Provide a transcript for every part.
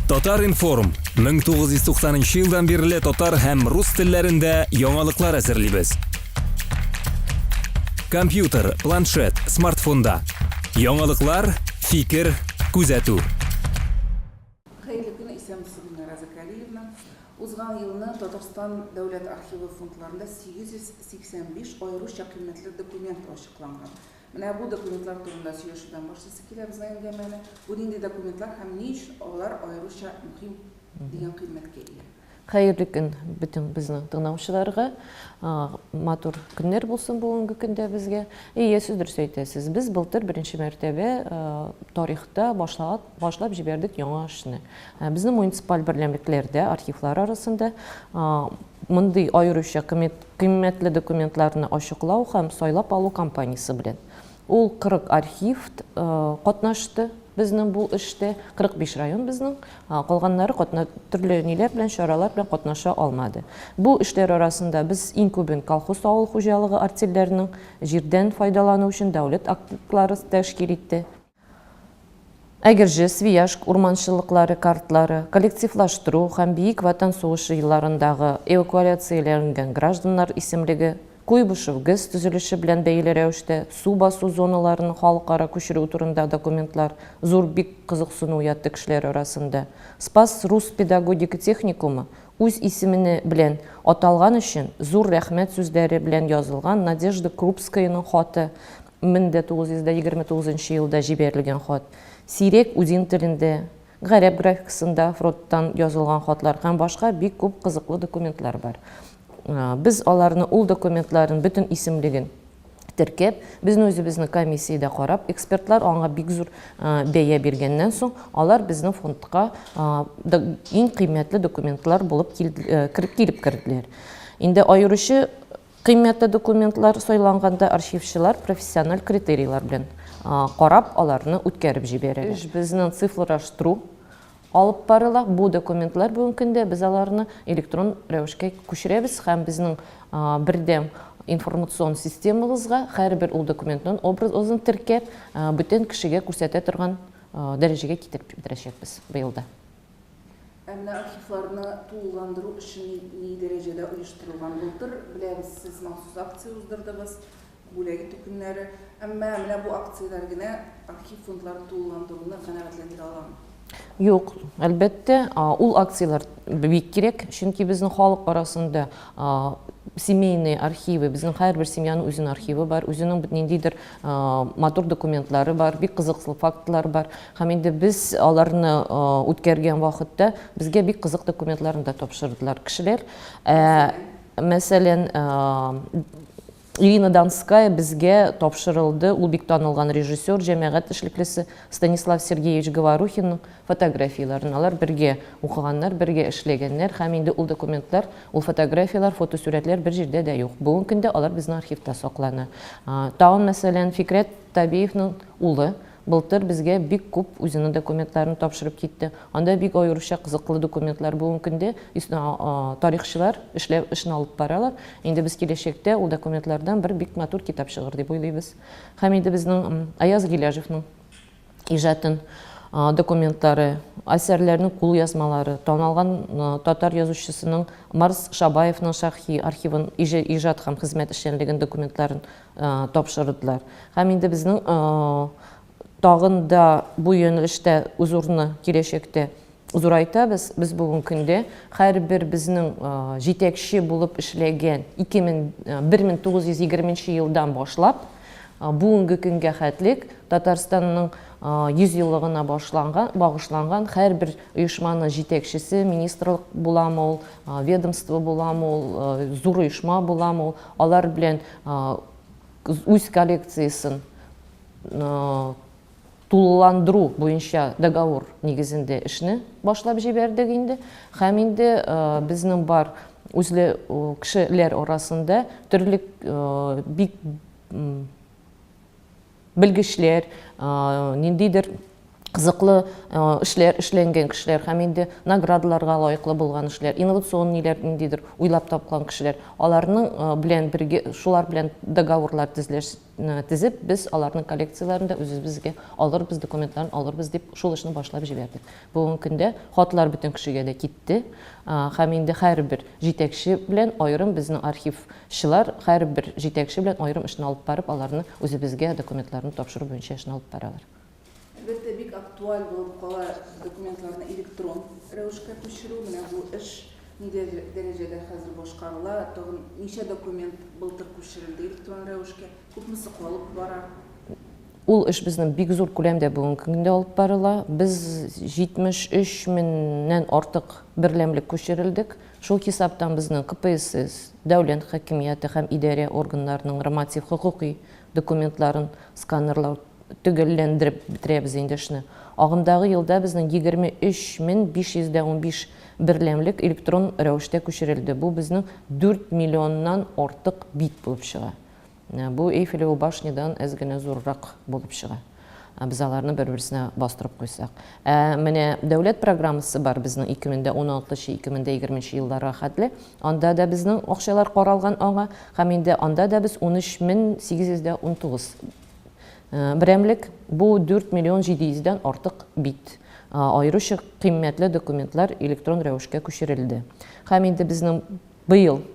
Татар-информ, 1990 нчы елдан бирле татар һәм рус телләрендә яңалыклар әзерлибез. Компьютер, планшет, смартфонда. Яңалыклар, фикер, күзәтү. Хәерле көн, исәнмесез, Гөлнара Закариевна. Узган елны Татарстан дәүләт архивы фондларында 885 аеруча кыйммәтле документ ачыкланган. Менә бу документлар турында сөйләшүдән башлыйсы килә безнең әңгәмәне. Бу нинди документлар һәм ни өчен алар аеруча мөһим дигән кыйммәткә ия? Хәерле көн бөтен безнең тыңлаучыларга. Матур көннәр булсын бүгенге көндә безгә. Әйе, сез дөрес әйтәсез. Без былтыр беренче мәртәбә тарихта башлап, башлап җибәрдек яңа эшне. Безнең муниципаль берәмлекләрдә, архивлар арасында мондый аеруча кыйммәтле документларны ачыклау һәм сайлап алу кампаниясе белән. Ул 40 архив катнашты безнең бу эштә, 45 район безнең, калганнары катна төрле ниләр белән, чаралар белән катнаша алмады. Бу эшләр арасында без иң күбен колхоз авыл хуҗалыгы артельләренең җирдән файдалану өчен дәүләт актлары тәшкил итте. Әгерҗе, Свияжск урманчылыклары картлары, коллективлаштыру һәм Биек Ватан сугышы елларындагы эвакуацияләнгән гражданнар исемлеге, Куйбышев гэс төзелеше белән бәйле рәвештә су басу зоналарын халыкара күчерү турында документлар зур бик кызыксыну уятты кешеләр арасында. Спас рус педагогика техникумы үз исемене белән аталган өчен зур рәхмәт сүзләре белән язылган Надежда Крупскаяның хаты, 1929 нчы елда җибәрелгән хат, сирәк удин телендә, гарәп графикасында фронттан язылган хатлар һәм башка бик күп кызыклы документлар бар. Без аларны, ул документларын бөтен исемлеген теркәп, безне үзебезнең комиссиядә карап, экспертлар аңа бик зур бәя биргәннән соң, алар безнең фондка иң кыйммәтле документлар булып килеп керделәр. Инде аеручы Кыйммәтле документлар сайланганда архивчылар профессиональ критерийлар белән карап, аларны үткәреп җибәрәләр. Эш безнең цифрлаштыру алып барыла. Бу документлар бүгенге көндә без аларны электрон рәвешкә күчерәбез һәм безнең бердәм информацион системабызга һәрбер ул документның образын теркәп, бүтән кешегә күрсәтә торган дәрәҗәгә китереп бетерәчәкбез быел да. Ә менә архивларны тулыландыру эше ни дәрәҗәдә оештырылган? Былтыр, беләбез, сез махсус акция уздырдыгыз, бүләк итү көннәре. Әмма менә бу акцияләр генә архив фондларын тулыландыруны канәгатьләндерә аламы? Юк, әлбәттә, ул акцияләр бик кирәк, чөнки безнең халык арасында семейные архивы, безнең һәрбер семьяның үзенең архивы бар, үзенең ниндидер матур документлары бар, бик кызыклы фактлар бар. Һәм инде без аларны үткәргән вакытта безгә бик кызык документларны да тапшырдылар кешеләр. Мәсәлән, Ирина Донская безгә тапшырылды, ул бик танылган режиссер, җәмәгать эшлеклесе Станислав Сергеевич Говорухинның фотографияләрен. Алар бергә укыганнар, бергә эшләгәннәр һәм инде ул документлар, ул фотографияләр, фотосурәтләр бер җирдә дә юк. Бүгенге көндә алар безнең архивта саклана. Тагын, мәсәлән, Фикрәт Табиевның улы Былтыр безгә бик күп үзенең документларын тапшырып китте. Анда бик аеруча кызыклы документлар. Бүгенге көндә тарихчылар эшләп эшне алып баралар. Инде без киләчәктә ул документлардан бер бик матур китап чыгыр дип уйлыйбыз. Һәм инде безнең Аяз Гиләҗевның иҗатын документлары, әсәрләрнең кулъязмалары, танылган татар язучысының Марс Шабаевның шәхси архивын, иҗат һәм хезмәт эшчәнлеген документларын тапшырдылар. Һәм инде безнең тагын да бу юнәлештә үзурны киләчәктә зурайтабыз. Без бүгенге көндә һәрбер безнең җитәкче булып эшләгән 1920 елдан башлап бүгенге көнгә хәтлек Татарстанның 100 еллыгына башланган, багышланган һәрбер оешманың җитәкчесе, министрлык буламы ул, ведомство буламы ул, зур оешма буламы ул, алар белән үз коллекциясен тулыландыру буенча договор нигезендә эшне башлап җибәрдек инде. Һәм инде безнең бар үзле кешеләр арасында төрле бик белгечләр, ниндидер Кызыклы эшләр эшләнгән кешеләр һәм инде наградаларга лаеклы булган эшләр, инновацион ниләр ниндидер уйлап тапкан кешеләр, аларның белән бергә, шулар белән договорлар төзләш, төзеп, без аларның коллекцияләрен дә үзебезгә алырбыз, документларын алырбыз дип шул эшне башлап җибәрдек. Бүгенге көндә хатлар бөтен кешегә дә китте һәм инде һәрбер җитәкче белән аерым безнең архивчылар һәрбер җитәкче белән аерым эшне алып барып, аларны үзебезгә документларны тапшыру буенча эшне алып баралар. Әлбәттә, бик актуаль булып кала документларны электрон рәвешкә күчерү. Менә бу эш ни дәрәҗәдә хәзер башкарыла? Тагын ничә документ былтыр күчерелде электрон рәвешкә? Күпмесе калып бара? Ул эш безнең бик зур күләмдә бүгенге көндә алып барыла. Без 73 меңнән артык берләмлек күчерелдек. Шул хисаптан безнең КПСС, дәүләт хакимияте һәм идарә органнарының норматив хокукый документларын сканерлау төгәлләндереп бетерәбез инде эшне. Агымдагы елда безнең 23 515 берләмлек электрон рәвештә күчерелде. Бу безнең 4 миллионнан артык бит булып чыга. Бу Эйфелева башнядан әз генә зуррак булып чыга. Без аларны бер-берсенә бастырып куйсак. Ә менә дәүләт программасы бар безнең 2016-2020 елларга хәтле. Анда да безнең акчалар каралган аңа һәм инде анда да без 13819 Берәмлек, бу 4 миллион 700 дән артык бит. Аеруча кыйммәтле документлар электрон рәвешкә күчерелде. Һәм инде безнең быел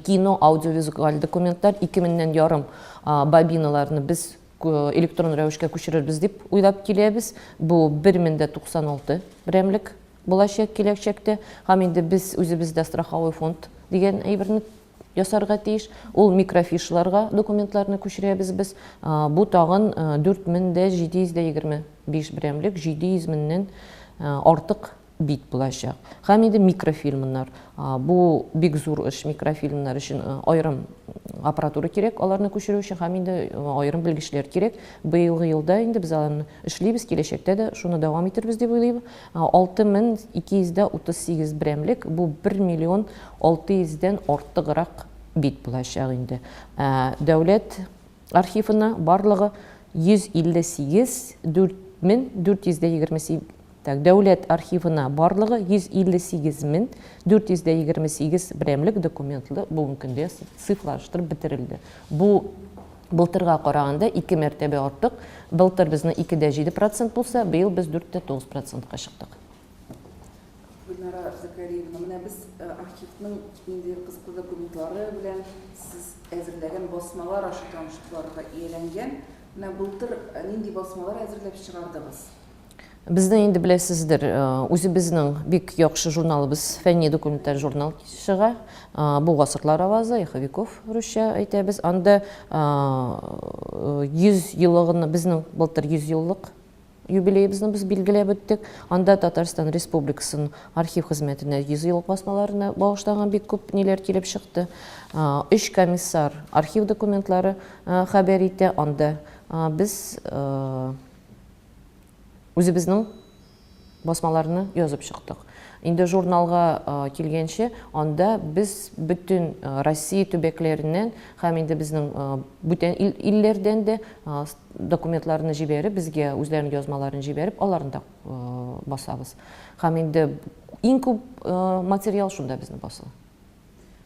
кино, аудиовизуаль документлар 2 меңнән ярым бобиналарны без электрон рәвешкә күчерербез дип уйлап киләбез. Бу 1096 берәмлек булачак киләчәктә. Һәм инде без үзебездә страховой фонд дигән әйберне ясарга тиеш. Ул микрофишларга документларны күчерәбез без. Бу тагын 4725 берәмлек, 700 меңнән артык бит булачак. Һәм инде микрофильмнар. Бу бик зур эш, микрофильмнар өчен аерым аппаратура кирәк, аларны күчерү өчен һәм инде аерым белгечләр кирәк. Быелгы елда инде без аларны эшлибез, киләчәктә дә шуны дәвам итербез дип уйлыйм. 6238 берәмлек, бу 1 миллион 600 дән артыграк бит булачак инде. Дәүләт архивына барлыгы 158 4428 Так, дәүләт архивына барлыгы 158 428 берәмлек документлы бүгенге көндә цифрлаштырып бетерелде. Бу былтырга караганда ике мәртәбә артык. Былтыр безнең 2,7 процент булса, быел без 4,9 процентка чыктык. Гөлнара Закариевна, менә без архивның ниндидер кызыклы документлары белән сез әзерләгән басмалар аша танышып барырга ияләнгән. Менә былтыр нинди басмалар әзерләп чыгардыгыз? Безнең инде беләсездер, үзебезнең бик яхшы журналыбыз, фәнни документаль журнал чыга. Бу Гасырлар авазы, Эхо веков русча әйтәбез. Анда 100 еллыгын, безнең былтыр 100 еллык юбилеебызны без билгеләп үттек. Анда Татарстан Республикасының архив хезмәтенә 100 еллык басмаларына багышланган бик күп ниләр килеп чыкты. Өч комиссар архив документлары хәбәр итә. Анда без Үзебезнең басмаларны язып чыктык. Инде журналга килгәнче, анда без бөтен Россия төбәкләреннән һәм инде безнең бүтән илләрдән дә документларны җибәреп, безгә үзләренең язмаларын җибәреп, аларны да басабыз. Һәм инде иң күп материал шунда безнең басыла.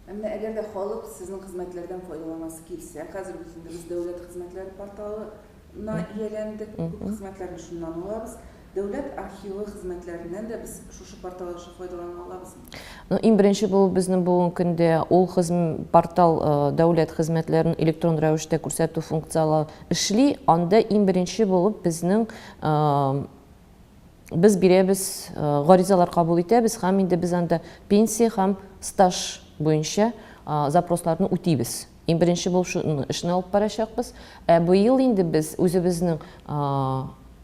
Ә менә әгәр дә халык сезнең хезмәтләрдән файдаланасы килсә, хәзер бит инде без дәүләт хезмәтләре порталына ияләндек, күп хезмәтләрне шуннан алабыз. Дәүләт архивы хезмәтләреннән дә без шушы портал аша файдалана алабызмы? Ну, иң беренче булып безнең бүгенге көндә ул хезм портал дәүләт хезмәтләрен электрон рәвештә күрсәтү функцияле эшли. Анда иң беренче булып безнең Без бирәбез, гаризалар кабул итәбез һәм инде без анда пенсия һәм стаж буенча запросларны үтибез. Иң беренче булып шуны эшне алып барачакбыз. Ә быел инде без үзебезнең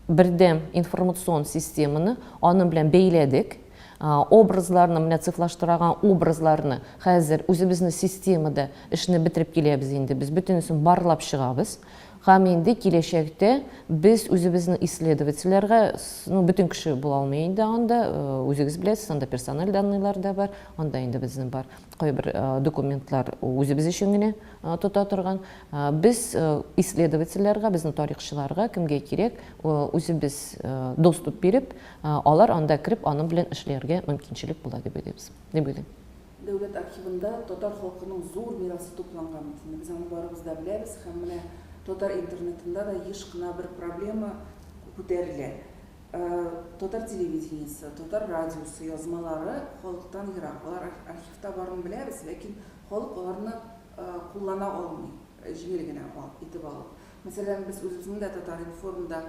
бердәм информацион системаны аның белән бәйләдек. Образларны, менә цифрлаштырган образларны хәзер үзебезнең системада эшне бетереп киләбез инде. Без бөтенесен барлап чыгабыз. Һәм инде киләчәктә без үзебезнең исследовательләргә, ну, бөтен кеше була алмый инде анда, үзегез беләсез, анда персональ данныйлар да бар, анда инде безнең бар кайбер документлар үзебез өчен генә тота торган. Без исследовательләргә, безнең тарихчыларга, кемгә кирәк, үзебез доступ биреп, алар анда кереп, аның белән эшләргә мөмкинчелек була дип уйлыйбыз, дип уйлыйм. Дәүләт архивында татар халкының зур мирасы тупланган бит инде, без аны барыбыз да беләбез һәм менә татар интернетында да еш кына бер проблема күтәрелә. Татар телевидениесе, татар радиосы язмалары халыктан ерак. Алар архивта барын беләбез, ләкин халык аларны куллана алмый, җиңел генә итеп алып. Мәсәлән, без үзебезнең дә Татар-информда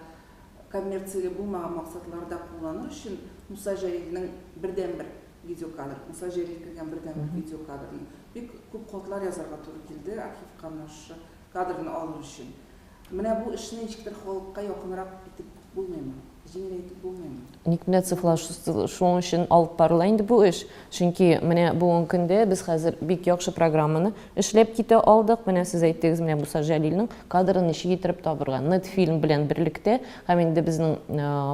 коммерцияле булмаган максатларда кулланыр өчен Муса Җәлилнең бердәнбер видеокадр, Муса Җәлил кергән бердәнбер видеокадрны. Бик күп хатлар язарга туры килде архивка менә шушы кадрны алыр өчен. Менә бу эшне ничектер халыкка якынрак итеп булмыймы? Җиңеләйтеп булмыймы? Ник менә цифрлашу шуның өчен алып барыла инде бу эш. Чөнки менә бүгенге көндә без хәзер бик яхшы программаны эшләп китә алдык. Менә сез әйттегез, менә Муса Җәлилнең кадрын ничек иттереп табырга. Нетфильм белән берлектә һәм инде безнең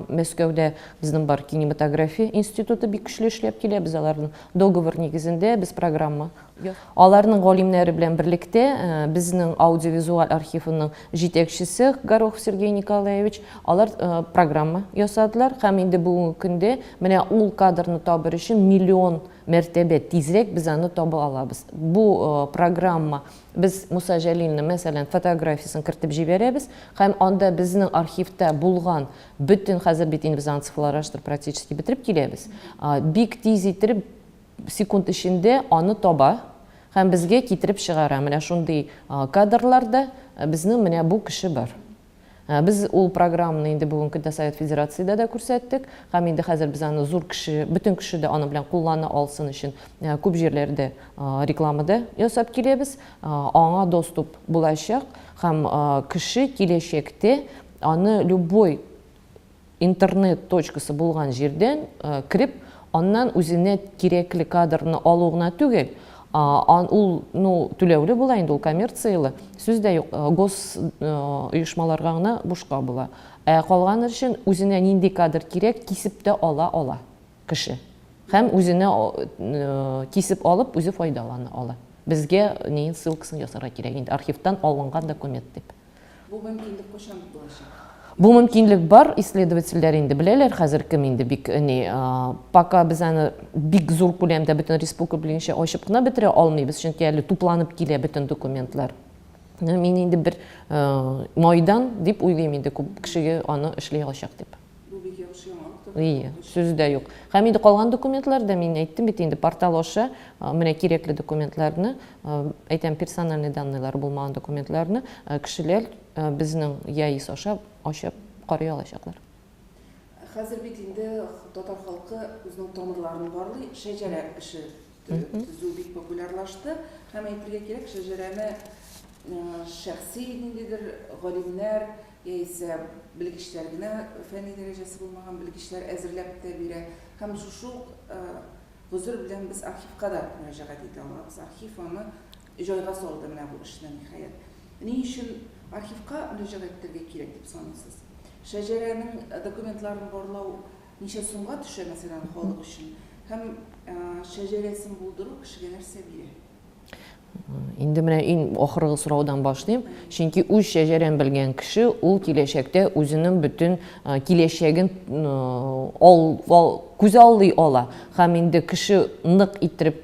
Мәскәүдә Безнең бар кинематография институты бик көчле эшләп килә. Без аларның договор нигезендә без программа Аларның галимнәре белән берлектә э, безнең аудиовизуаль архивының җитәкчесе Горохов Сергей Николаевич алар э, программа ясадылар һәм инде бүгенге көндә менә ул кадрны табыр өчен миллион мәртәбә тизрәк без аны таба алабыз. Бу э, программа Без Муса Җәлилнең, мәсәлән, фотографиясен кертеп җибәрәбез һәм анда безнең архивта булган бөтен, хәзер бит инде без аны цифрлаштырып практически бетереп киләбез, бик тиз иттереп секунд эчендә аны таба һәм безгә китереп чыгара. Менә шундый кадрларда безнең менә бу кеше бар. Без ул программаны инде бүгенге көндә Совет Федерациядә дә күрсәттек һәм инде хәзер без аны зур кеше, бөтен кеше дә аның белән куллана алсын өчен күп җирләрдә реклама да ясап киләбез. Аңа доступ булачак һәм кеше киләчәктә аны любой интернет точкасы булган җирдән кереп, аннан үзенә кирәкле кадрны алу гына түгел, ул, ну, түләүле була инде, ул коммерцияле, сүз дә юк, гос оешмаларга гына бушка була. Ә калган өчен үзенә нинди кадр кирәк, кисеп тә ала ала кеше. Һәм үзенә кисеп алып, үзе файдалана ала. Безгә неин ссылкасын ясарга кирәк инде, архивтан алынган документ дип. Бу мөмкинлек кайчан булачак? Бу мөмкинлек бар, исследовательләр инде беләләр хәзер кем инде бик ни, пока без аны бик зур күләмдә бөтен республика буенча ачып кына бетерә алмыйбыз, чөнки әле тупланып килә бөтен документлар. Мин инде бер майдан дип уйлыйм инде күп кешегә аны эшли алачак дип. Бу бик яхшы яңалык. Ие, сүз дә юк. Һәм инде калган документлар да, мин әйттем бит инде, портал аша менә кирәкле документларны, әйтәм, персональный данныйлар булмаган документларны кешеләр безнең ЯИС аша ачып карый алачаклар. Хәзер бит инде татар халкы үзенең тамырларын барлый, шәҗәрә эше төзү бик популярлашты. Һәм әйтергә кирәк, шәҗәрәне шәхси ниндидер галимнәр яисә белгечләр генә, фәнни дәрәҗәсе булмаган белгечләр әзерләп тә бирә. Һәм шушы ук гозер белән без архивка да мөрәҗәгать итә алабыз. Архив аны җайга салды менә бу эшне, ниһаять. Ни өчен архивка мөрәҗәгать итәргә кирәк дип саныйсыз? Шәҗәрәнең документларын барлау ничә сумга төшә, мәсәлән, халык өчен? Һәм шәҗәрәсен булдыру кешегә нәрсә бирә? Инде менә иң ахыргы сораудан башлыйм. Чөнки үз шәҗәрән белгән кеше ул киләчәктә үзенең бөтен киләчәген күзаллый ала. Һәм инде кеше нык иттереп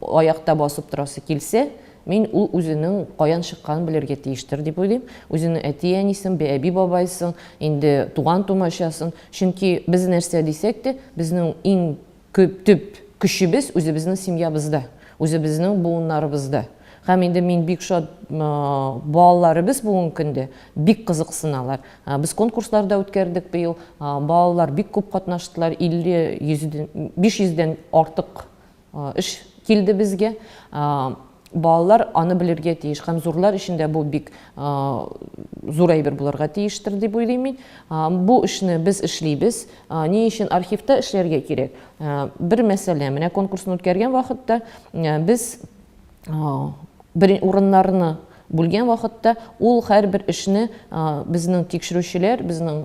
аякта басып торасы килсә, мин ул үзенең каян чыкканын белергә тиештер дип уйлыйм. Үзенең әти-әнисен, әби-бабайсын, инде туган-тумачасын. Чөнки без нәрсә дисәк тә, безнең иң Күп төп көчебез үзебезнең семьябызда, үзебезнең буыннарыбызда. Һәм инде мин бик шат, балаларыбыз бүгенге көндә бик кызыксыналар. Без конкурслар да үткәрдек быел, балалар бик күп катнаштылар, 50, 100, 500 дән артык эш килде безгә. Балалар аны белергә тиеш һәм зурлар өчен дә бу бик зур әйбер булырга тиештер дип уйлыйм мин. Бу эшне без эшлибез. Ни өчен архивта эшләргә кирәк? Бер мәсьәлә, менә конкурсны үткәргән вакытта без бер урыннарны. Бүлгән вакытта ул һәрбер эшне безнең тикшерүчеләр, безнең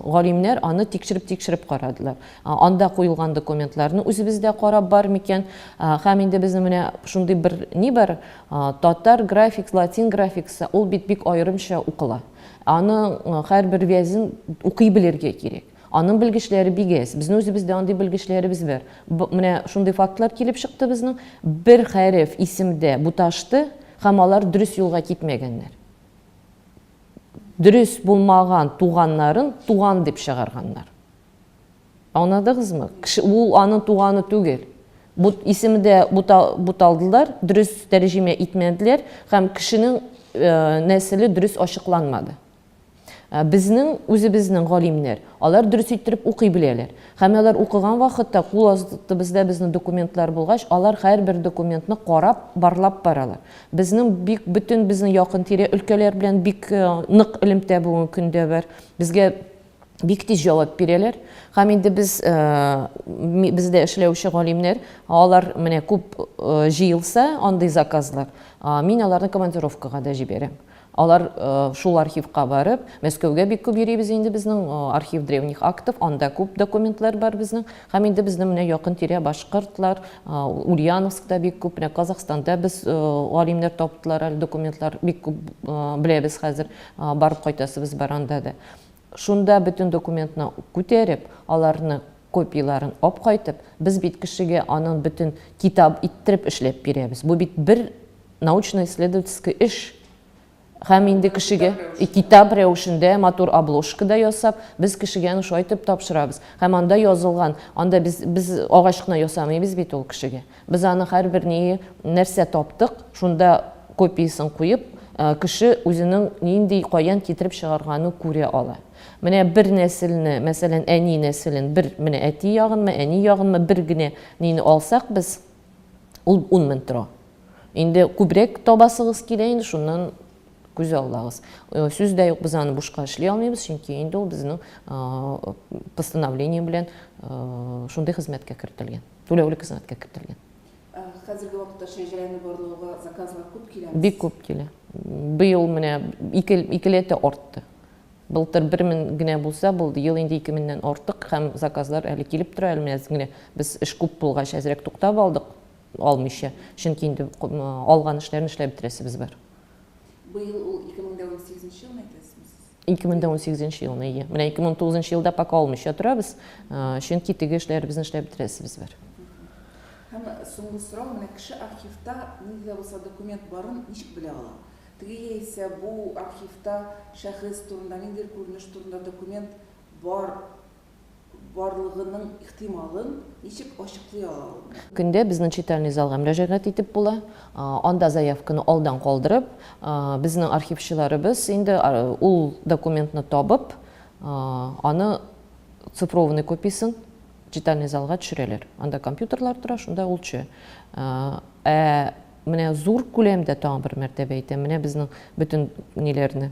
галимнәр аны тикшереп-тикшереп карадылар. Анда куелган документларны үзебез дә карап бар микән? Һәм инде безнең менә шундый бер ни бар, татар график, латин графикасы, ул бит бик аерымча укыла. Аның һәрбер вязен укый белергә кирәк. Аның белгечләре бик әз. Безнең үзебездә андый белгечләребез бар. Менә шундый фактлар килеп чыкты безнең. Бер хәреф исемдә буташты һәм алар дөрес юлга китмәгәннәр. Дөрес булмаган туганнарын туган дип чыгарганнар. Аңладыгызмы? Кеше, ул аның туганы түгел. Бу исемдә буталдылар, дөрес тәрҗемә итмәделәр һәм кешенең нәселе дөрес ачыкланмады. Ә, безнең үзебезнең галимнәр, алар дөрес иттереп укый беләләр. Һәм алар укыган вакытта кул астыбызда безнең документлар булгач, алар һәрбер документны карап, барлап баралар. Безнең бик бөтен безнең якын-тирә өлкәләр белән бик э, нык элемтә бүгенге көндә бар. Безгә бик тиз җавап бирәләр. Һәм инде без э, бездә эшләүче галимнәр, алар менә күп э, җыелса андый заказлар, мин аларны командировкага да җибәрәм. Алар шул архивка барып, Мәскәүгә бик күп йөрибез инде безнең архив древних актов, анда күп документлар бар безнең. Һәм инде безнең менә якын-тирә башкортлар, Ульяновскта бик күп, менә Казахстанда без галимнәр таптылар әле документлар бик күп беләбез хәзер, барып кайтасыбыз бар анда да. Шунда бөтен документны күтәреп, аларны копияләрен алып кайтып, без бит кешегә аның бөтен китап иттереп эшләп бирәбез. Бу бит бер научно-исследовательский эш. Һәм инде кешегә китап рәвешендә матур обложка да ясап, без кешегә аны шулай итеп тапшырабыз. Һәм анда язылган, анда без, без агач кына ясамыйбыз бит ул кешегә. Без аны һәрбер ни нәрсә таптык, шунда копиясен куеп, э, кеше үзенең нинди каян китереп чыгарганын күрә ала. Менә бер нәселне, мәсәлән, әни нәселен, бер менә әти ягынмы, әни ягынмы, бер генә нине алсак без, ул 10 мең тора. Инде күбрәк табасыгыз килә инде, шуннан күз аллагыз. Э, сүз дә юк, без аны бушка эшли алмыйбыз, чөнки инде ул безнең э, постановление белән э, шундый хезмәткә кертелгән, түләүле хезмәткә кертелгән. Хәзерге вакытта шәҗәрәне барлауга заказлар күп килә. Бик күп килә. Быел менә ике, икеләтә артты. Былтыр 1000 генә булса, был ел инде 2000-нән артык һәм заказлар әле килеп тора, әле менә әз генә без эш күп булгач әзрәк туктап алдык. Алмыйча, чөнки инде алган эшләрне эшләп бетерәсебез бар. Быел ул 2018 елны әйтәсезме сез? 2018 елны, ие. Менә 2019 елда пока алмыйча торабыз, чөнки теге эшләребезне эшләп бетерәсебез бар. Һәм соңгы сорау, менә кеше архивта нинди дә булса документ барын ничек белә ала? Теге яисә бу архивта шәхес турында, ниндидер күренеш турында документ бар барлыгының ихтималын ничек ачыклый ала ул? Көндә безнең читальный залга мөрәҗәгать итеп була. Анда заявканы алдан калдырып, безнең архивчыларыбыз инде ул документны табып, аны цифрованный копиясен читальный залга төшерәләр. Анда компьютерлар тора, шунда ул төшә. Ә менә зур күләмдә тагын бер мәртәбә әйтәм, менә безнең бөтен ниләрне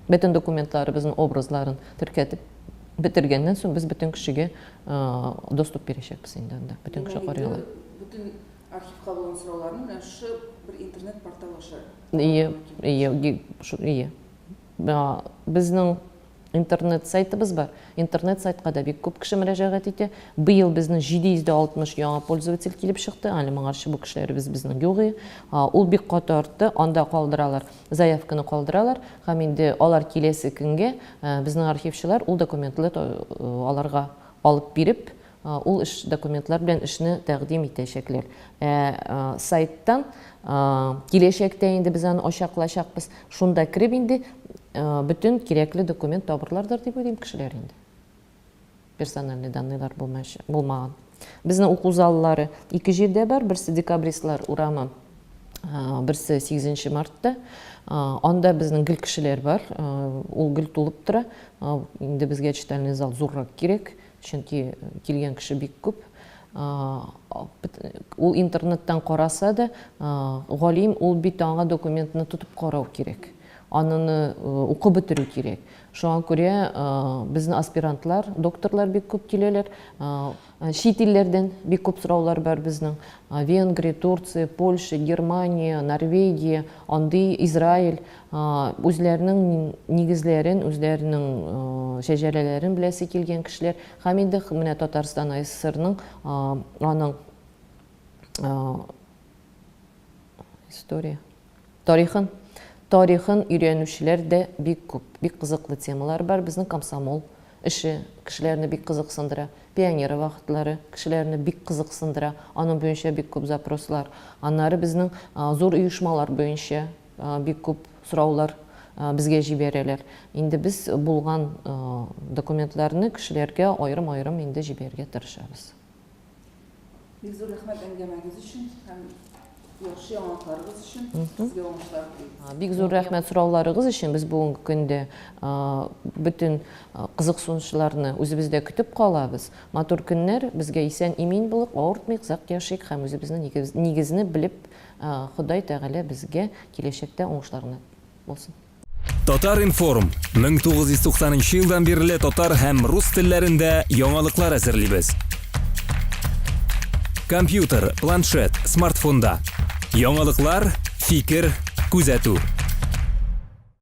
Бөтен документларыбызның образларын теркәтеп бетергәннән соң без бөтен кешегә доступ бирәчәкбез инде анда. Бөтен кеше карый ала. Бөтен архивка булган сорауларны менә шушы бер интернет портал аша. Ие, ие, ие. Безнең интернет сайтыбыз бар. Интернет сайтка да бик күп кеше мөрәҗәгать итә. Быел безнең 760 яңа пользователь килеп чыкты. Әле моңарчы бу кешеләребез безнең юк иде. Ул бик каты артты. Анда калдыралар, заявканы калдыралар һәм инде алар киләсе көнгә безнең архивчылар ул документлы аларга алып биреп, ул эш документлар белән эшне тәкъдим итәчәкләр. Ә сайттан киләчәктә инде без аны ачаклачакбыз. Шунда кереп инде бөтен кирәкле документ табырлардыр дип уйлыйм кешеләр инде. Персональный данныйлар булмаган. Безнең уку заллары ике җирдә бар, берсе Декабристлар урамы, берсе 8 мартта. Анда безнең гел кешеләр бар, ул гел тулып тора. Инде безгә читальный зал зуррак кирәк. Чөнки килгән кеше бик күп. Ул интернеттан караса да, галим ул бит аңа документны тотып карау кирәк. Аныны укып бетерү кирәк. Шуңа күрә безнең аспирантлар, докторлар бик күп киләләр. Чит илләрдән бик күп сораулар бар безнең. Венгрия, Турция, Польша, Германия, Норвегия, андый Израиль үзләренең нигезләрен, үзләренең шәҗәрәләрен беләсе килгән кешеләр. Һәм инде менә Татарстан АССРның аның история Тарихын, тарихын өйрәнүчеләр дә бик күп. Бик кызыклы темалар бар. Безнең комсомол эше кешеләрне бик кызыксындыра. Пионер вакытлары кешеләрне бик кызыксындыра. Аның буенча бик күп запрослар. Аннары безнең зур оешмалар буенча бик күп сораулар безгә җибәрәләр. Инде без булган документларны кешеләргә аерым-аерым инде җибәрергә тырышабыз. Бик зур рәхмәт әңгәмәгез өчен һәм яхшы яңалыкларыгыз өчен. Сезгә уңышлар телибез. Бик зур рәхмәт сорауларыгыз өчен. Без бүгенге көндә бөтен кызыксынучыларны үзебездә көтеп калабыз. Матур көннәр, безгә исән-имин булыйк, авыртмыйк, озак яшик һәм үзебезнең нигезне белеп, Ходай Тәгалә безгә киләчәктә уңышлар гына булсын. Татар-информ, 1990 нчы елдан бирле татар һәм рус телләрендә яңалыклар әзерлибез. Компьютер, планшет, смартфонда. Яңалыклар, фикер, күзәтү.